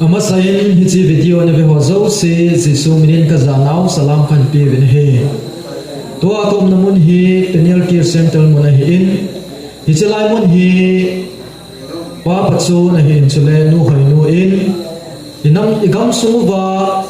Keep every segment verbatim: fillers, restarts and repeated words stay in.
Amasain hiche video nave ho jouse Jesu minin kajanau salam kahin peuvin ahi. Tua kaumna mun hi Peniel Care Center mun ahin, hiche lai mun hi Pa Pachun ahin chule Nu Hoinu in, inam, igamsung uva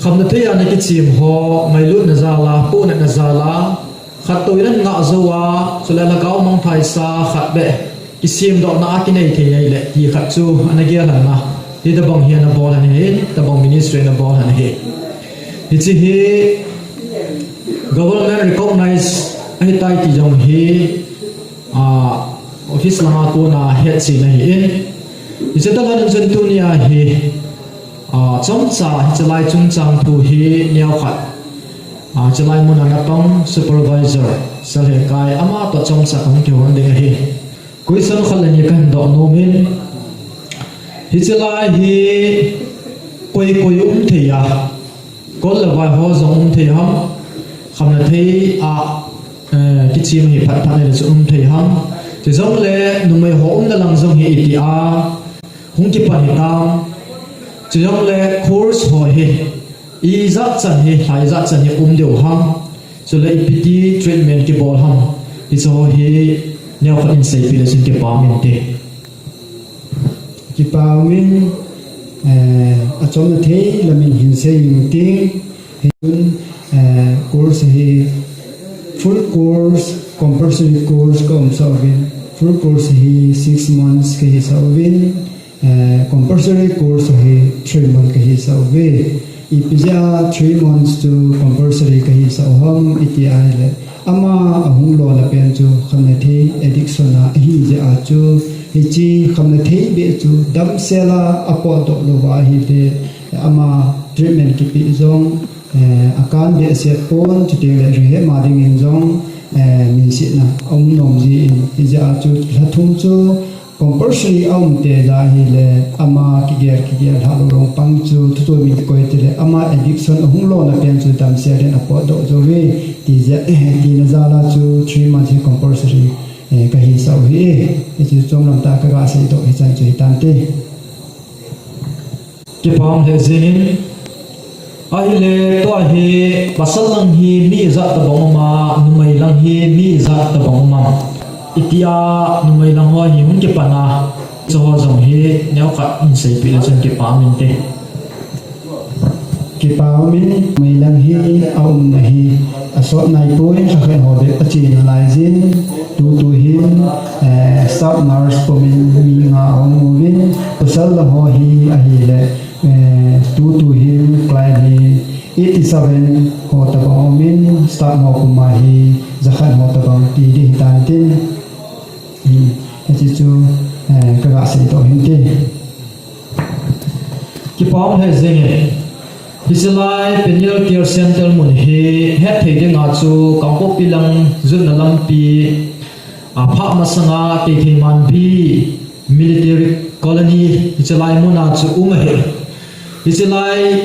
khamna thei a nakichem ho, ngailutna jal a, pohnatna jal a, khat toh in ahin ngah jou a, chule lhagao mangthai sa khat beh kisemdohna a kinei thei ahile ti khat chu ana gel hen lang. Hitobang hi ana bol hen ahi, hitobang ministry ana bol hen ahi. Hiche hi government recognize ahitai ti jong hi, ah, office langa kona hetchen ahin. Hiche tobang in chun tunia hi, ah, chomcha hiche lai chungchang thu hi neokhat, ah, hiche lai mun a napang supervisor, Salhekai, ama toh chomcha kahung kihou ding ahi. Question khat le ni kahin doh nom in, hiche lai hi koi koi um thei a, kol le vai ho jong um thei ham, khamna thei a, eh, kichem hi phat phat le chu um thei ham, chujongle numei ho umna lang jong hi iti a hung kipan hitam, chujongle course ho hi ijat chan hi, lha ijat chan hi um diu ham, chule ipi ti treatment kibol ham, hiche ho hi neokhat in seipeh le chun kipa um inte. Kipa um in, eh, achomna thei lamin hin sei uvin ting, hichun, eh, course hi full course, compulsory course ka umsah uvin, full course hi six months kahisah uvin, eh, compulsory course hi three months kahisah uve. Ipi jeh a three months chu compulsory kahisah u ham iti ahile, ama ahung lona pen chu khamna thei addiction a ahi jeh a chu, hiche khamna thei beh chu damsel a apotdoh louva ahile, ama treatment kipeh jong, eh, akan behseh pon, chuteng le rehab ma dingin jong, eh, minsetna aum nom jin, hijeh a chu lha thum chu compulsory aum te jeh ahile, ama kigel, kigel lha lou lou pang chu, thu chu min koi tile, ama addiction ahung lona pen chu damsel in apotdoh jou ve, ti jeh, eh, tina jal a chu three months hi compulsory, eh, kahisah u ahi, eh, hichu chomlam tah a kaga seidoh hichan chu hitante. Kipa um lheh jengin, ahile tua hi pasal lang hi mi ijat tobang um a, numei lang hi mi ijat tobang um am? Itia numei lang ho hi hung kipan a, hiche ho jong hi neokhat in seipeh le chun kipa um inte. Kipa um in, numei lang hi aumna hi asot naipoi, lhakhat ho bep ache nalai jin, tutu hin, eh, staff nurse pumin mi nga ahung uvin, pasal lang ho hi ahile, eh, tutu hin client hi eighty seven ho tobang aumin, staff ho puma hi jakhat ho tobang ti ding hitan tin, hmm, hiche chu, eh, kaga seidoh hinte. Kipa um lheh jenge. Hiche lai Peniel Care Center mun hi hetthei dinga chu Kangpokpi lang jotna lampi a phah masanga Keithelmanbi Military Colony hiche lai muna chu um ahi. Hiche lai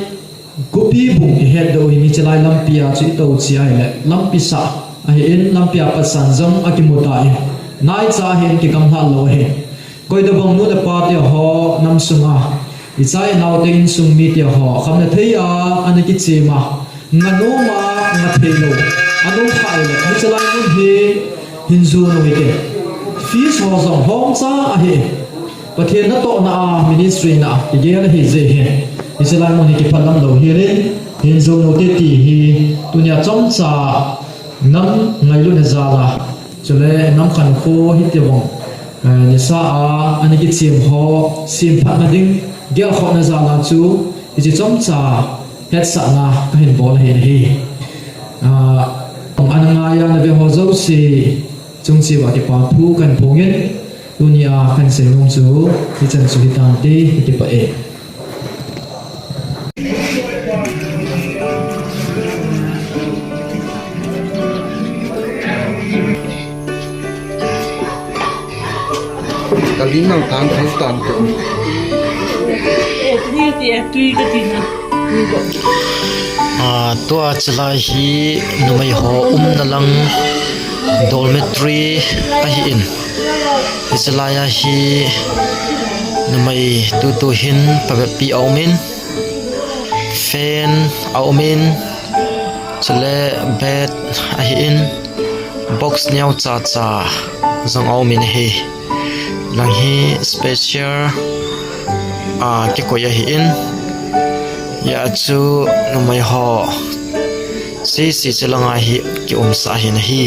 Gopibung ihetdoh u hin hiche lai lampia chu itou cheh ahile lampi sah ahin, lampia patsan jong akimu tan, naicha ahin kigamlha lou ahi. Koitobang nu le pa teho, namsunga icha inaote insung miteho khamna thei a ana kichem a, nganom a, ngathei lou anom kha ahile, hiche lai mun hi hin jon u hite. Fees ho jong lhomcha ahi. Pathen natohna a ministry na kigel ahi jeh hin, hiche lai mun hi kiphatlam lou hel in, hin jon u hite ti hi tunia chomcha nam ngailutna jal a, chule nam khankho hitobang, eh, nisa a ana kichem ho semphatna ding gelkhohna jal a chu hiche chomcha hetsahna kahin bol ahi. Ah, ana ngai a nave ho jouse chung cheh uva kipa thu kahin phongin, tunia kahin seinom chu hichan chu hitante, kakipah e. Kaling nang tan thang tan ko. Ah, tua hiche lai hi numei ho umna lang dormitory ahin. Hiche lai a hi Numei tutu hin phabep pi aumin, fan aumin, chule bed ahin, box neo cha cha jong aumin ahi. Lang hi special, ah, kikoi ahin. Hia chu numei ho sisi chu langa hi kiumsah ahin ahi.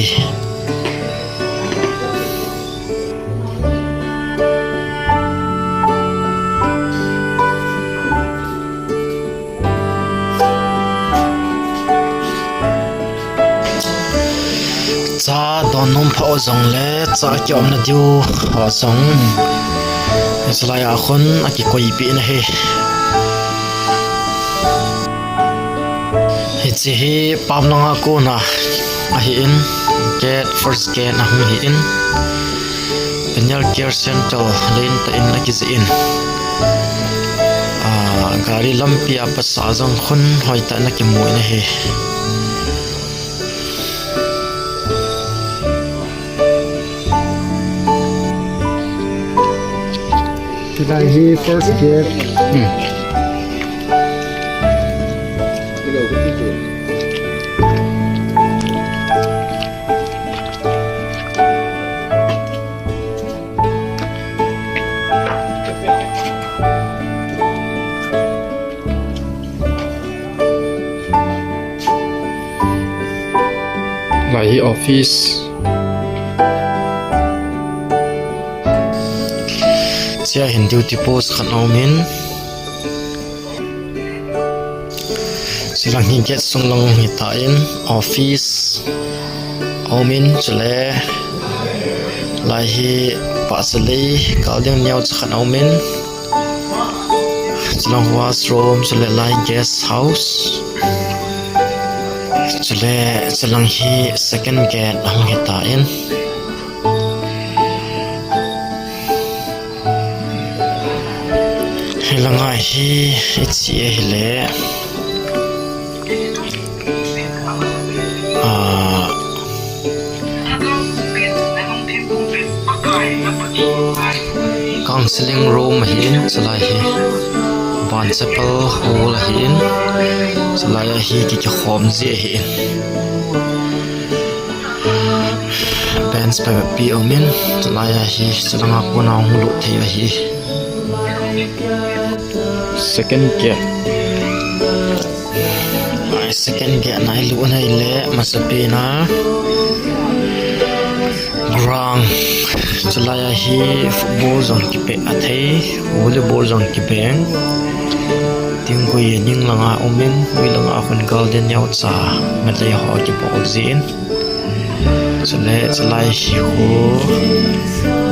Cha don nom pha u jongle, cha kiumna diu ho jong, chulai a khun akikoipeh in ahi. Hiche hi pam langa kona ahin, gate, first gate ahung hin, Peniel Care Center len tah in akijih in. Ah, gari lampi a pasal jong khun hoitah in akimu in ahi. Hilai hi first gate. Hmm. Lai hi office. Chia hin duty post khat aumin. Chilang hi gate sung lang hitan office aumin, chule lai hi pahsa lei kal ding neo cha khat aumin. Chilang washroom, chule lai guest house. Chule chilang hi second gate ahung hitan. Hilanga hi iche ahile, ah, counseling room ahin, chulai hi. Ban chapel hall ahin, chulai a hi ki, kikhom ji ahin. Bench phabep pi aumin, chulai a hi, chulanga kona hung lut thei ahi. Second gate. Ai, second gate na ilut na ahile, masapen a ground. Chulai a hi football jong kipe a thei, volleyball jong kibeng. Tingkui ning langa umin, ui langa khun garden neo cha, melei ho kibol jin. Chule, chulai hi khu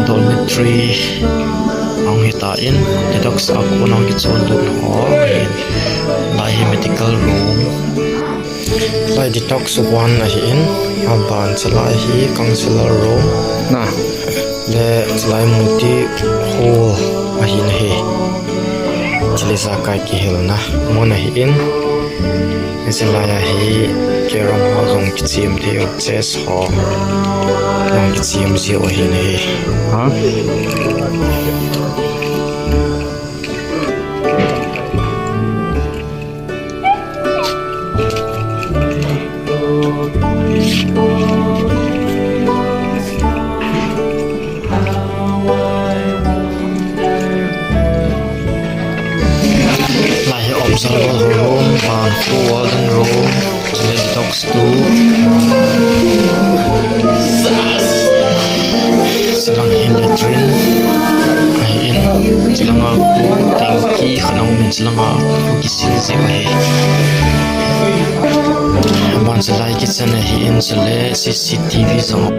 dormitory ahung hitan, detox a kon ahung kichon lut ho ahin. Lai hi medical room. Lai detox one ahin, aban chulai hi counselor room. Na. Le chulai multi hall ahin ahi. Chule ijakai kihilna mun ahin. Chulai a hi carrom ho jong kichem thei u, chess ho jong kichem ji u ahin ahi. Ha? Lai hi observer room, ban khu warden room, chule detox two. Chilang hi latrine ahin, chulanga khu tanky khat aumin, chulanga khu kisil ji u ahi. Aban chulai kitchen ahin, chule C C T V jong.